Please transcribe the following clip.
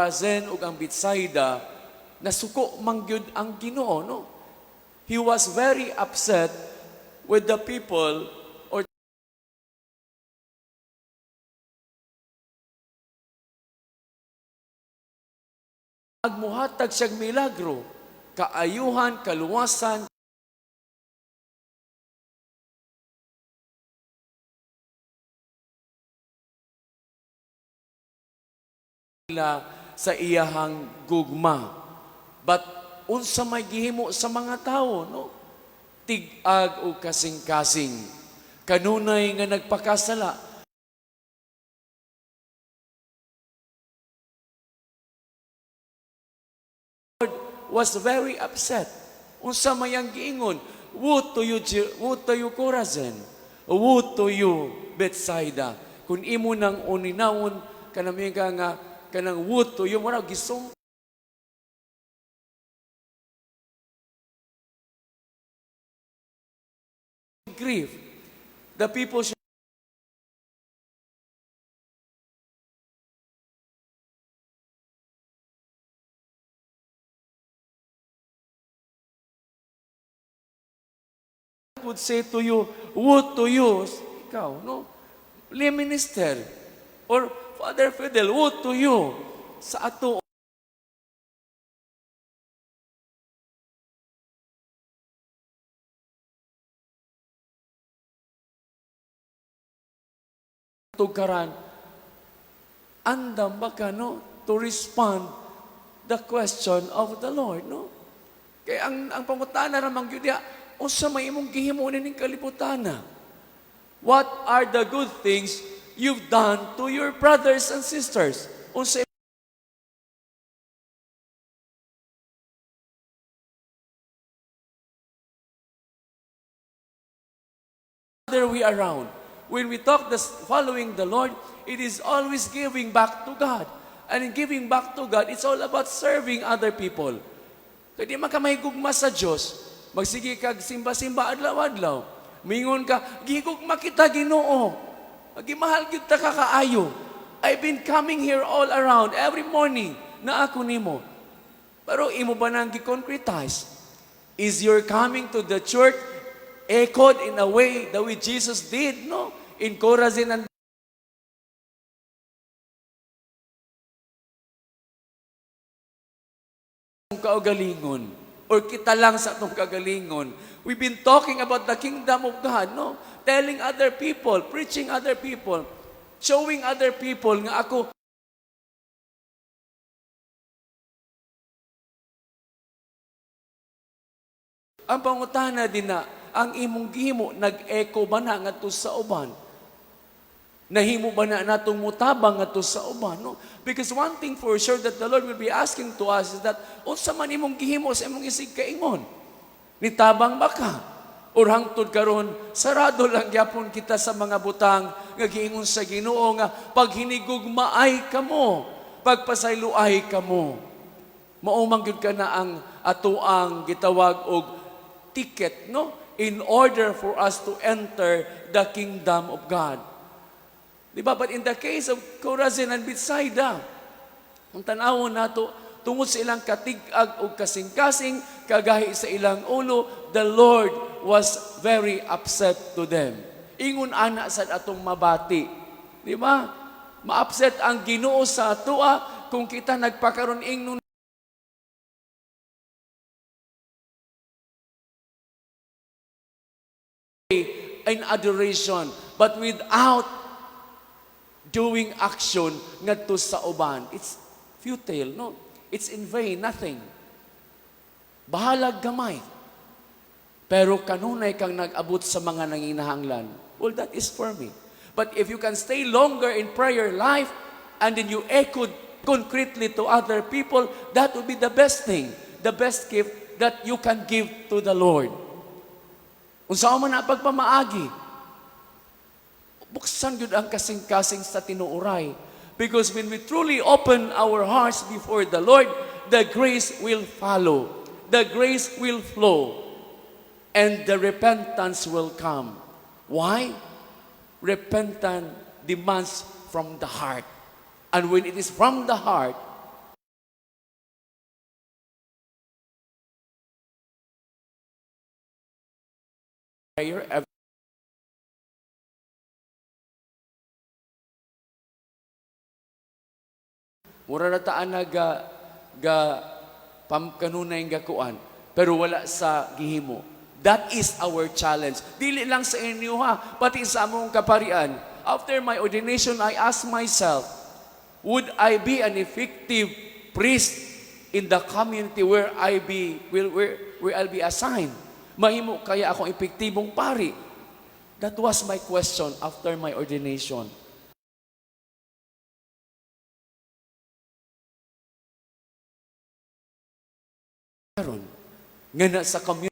Chorazin ug ang Bethsaida, nasuko man gyud ang Ginoo, no? He was very upset with the people or agmuhatag siyang milagro, kaayuhan, kaluwasan, nila sa iyahang gugma. But unsa may gihimo sa mga tawo, no? Tig-ag o kasing-kasing. Kanunay nga nagpakasala. Lord was very upset. Unsa may ang giingon? Woe to you, woe to you, Chorazin. Woe to you, Bethsaida. Kung imo nang uninawon, kanami ka nga, kanang woe to you, mura gisum grief. The people should would say to you, woe to you, ikaw, no? Lay minister, or Father Fidel, woe to you, sa ato tugaran, andam ba ka, no, to respond the question of the Lord, no? Kaya ang pangutana ramang gyud diha, unsa may imong gihimo nining kalibutana? What are the good things you've done to your brothers and sisters? Unsa other way around. When we talk this following the Lord, it is always giving back to God. And in giving back to God, it's all about serving other people. Kaya di man ka mahigugma sa Diyos, magsige kag simba-simba adlaw-adlaw. Mingon ka, gigugma kita Ginoo. Gimahal gyud ta ka kaayo. I've been coming here all around every morning na ako nimo. Pero imo ba nang gi-concretize? Is your coming to the church echoed in a way the way Jesus did, no? In Chorazin and kaugalingon or kita lang sa atong kagalingon. We've been talking about the kingdom of God, no? Telling other people, preaching other people, showing other people nga ako ang pangutana din na ang imong gihimo nag-echo ba na ngadto sa uban? Nahimo ba na natong mutabang ngadto sa uban, no? Because one thing for sure that the Lord will be asking to us is that unsa man imong gihimo sa imong isig kaingon? Nitabang ba ka? Or hangtod karon sarado lang gyapon kita sa mga butang nga giingon sa Ginoo nga paghinigugmaay kamo, pagpasayloay kamo. Mao man gyud kana ang atoang gitawag og ticket, no? In order for us to enter the kingdom of God. Di ba? But in the case of Chorazin and Bethsaida, ang tanawon nato, tungod sa ilang katig-ag o kasing-kasing, kagahi sa ilang ulo, the Lord was very upset to them. Ingon ana sa atong mabati. Di ba? Ma-upset ang Ginoo sa atoa kung kita nagpakaron ingnon in adoration, but without doing action ngadto sa uban. It's futile, no? It's in vain, nothing. Bahalag gamay. Pero kanunay kang nag-abot sa mga nanginahanglan. Well, that is for me. But if you can stay longer in prayer life and then you echo concretely to other people, that would be the best thing, the best gift that you can give to the Lord. Unsa man ang pagpamaagi, buksan gyud ang kasing-kasing sa tinuoray. Because when we truly open our hearts before the Lord, the grace will follow. The grace will flow. And the repentance will come. Why? Repentance demands from the heart. And when it is from the heart, Prayer every Mura na ta ana ga pamkanunay nga kuan, pero wala sa gihimo. That is our challenge. Dili lang sa inyo ha, pati sa among kaparian. After my ordination, I asked myself, would I be an effective priest in the community where I'll be assigned? Mahimo kaya akong epektibong pari? That was my question after my ordination. Karon nga na sa community